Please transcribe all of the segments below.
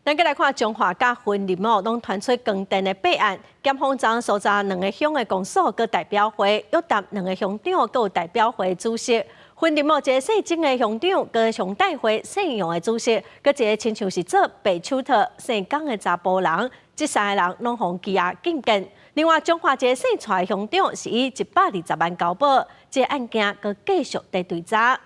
咱閣來看彰化佮雲林哦，攏傳出光電的弊案。檢方昨搜查兩个鄉的公所佮代表會，約談兩个鄉長佮代表會主席。雲林哦，一个姓曾的鄉長佮鄉代會姓楊的主席，閣一个親像是做白手套姓江的查埔人，這三个人攏予羈押禁見。另外，彰化一个姓蔡的鄉長是以120萬交保，這个案件閣繼續佇追查。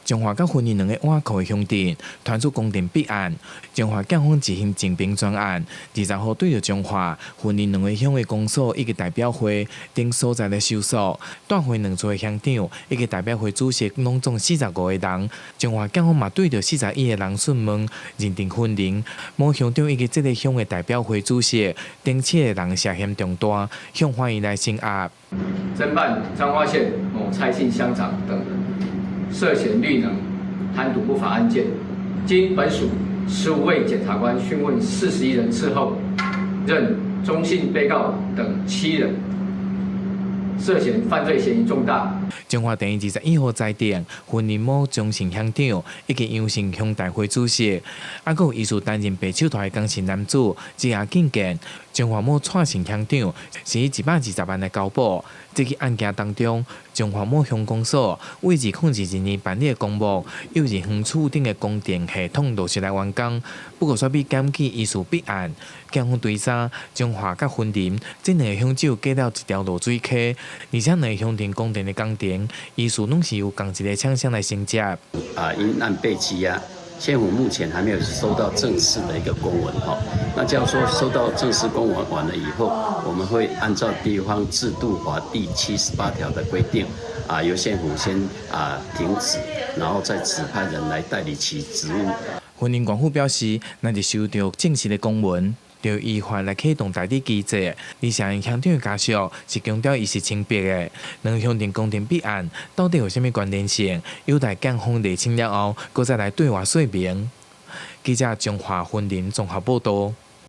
彰化佮雲林兩个碗口的鄉鎮傳出光電弊案，彰化檢方執行偵緞專案，20號對著彰化、雲林兩个鄉的公所以及代表會等所在來搜索，帶回兩座鄉長以及代表會主席，攏總45個人。彰化檢方嘛對著41個人訊問，認定雲林某鄉長以及這个鄉的代表會主席等七个人涉嫌重大，向法院來聲押。偵辦彰化縣某蔡姓鄉長等人涉嫌綠能貪瀆不法案件，經本署15位檢察官訊問41人次後，認鍾姓被告等七人涉嫌犯罪嫌疑重大。彰化地院21號裁定，雲林某鍾姓鄉長以及楊姓鄉代會主席，啊，閣有疑似擔任白手套的江姓男子，羈押禁見。彰化某蔡姓鄉長是以120萬來交保。這起案件當中，彰化某鄉公所為2022年辦理的公務，幼稚園厝頂的供電系統陸續來完工，不過煞被檢舉疑似弊案。檢方追查彰化佮雲林這兩个鄉只有隔了一條濁水溪，而且兩个鄉鎮供電的工程，疑似攏是由仝一个廠商來承接。啊，因案被羈押，縣府目前還沒有收到正式的一個公文哈。那假如說收到正式公文完了以後，我們會按照地方制度法第78條的規定，啊，由縣府先停職，然後再指派人來代理其職務。雲林縣府表示，若是收到正式的公文，就依法來啟動代理機制。而且鄉長的家屬是強調伊是清白的，兩鄉鎮工程弊案到底有啥物關聯性，有待檢方釐清了後，閣再來對外說明。記者彰化雲林綜合報導。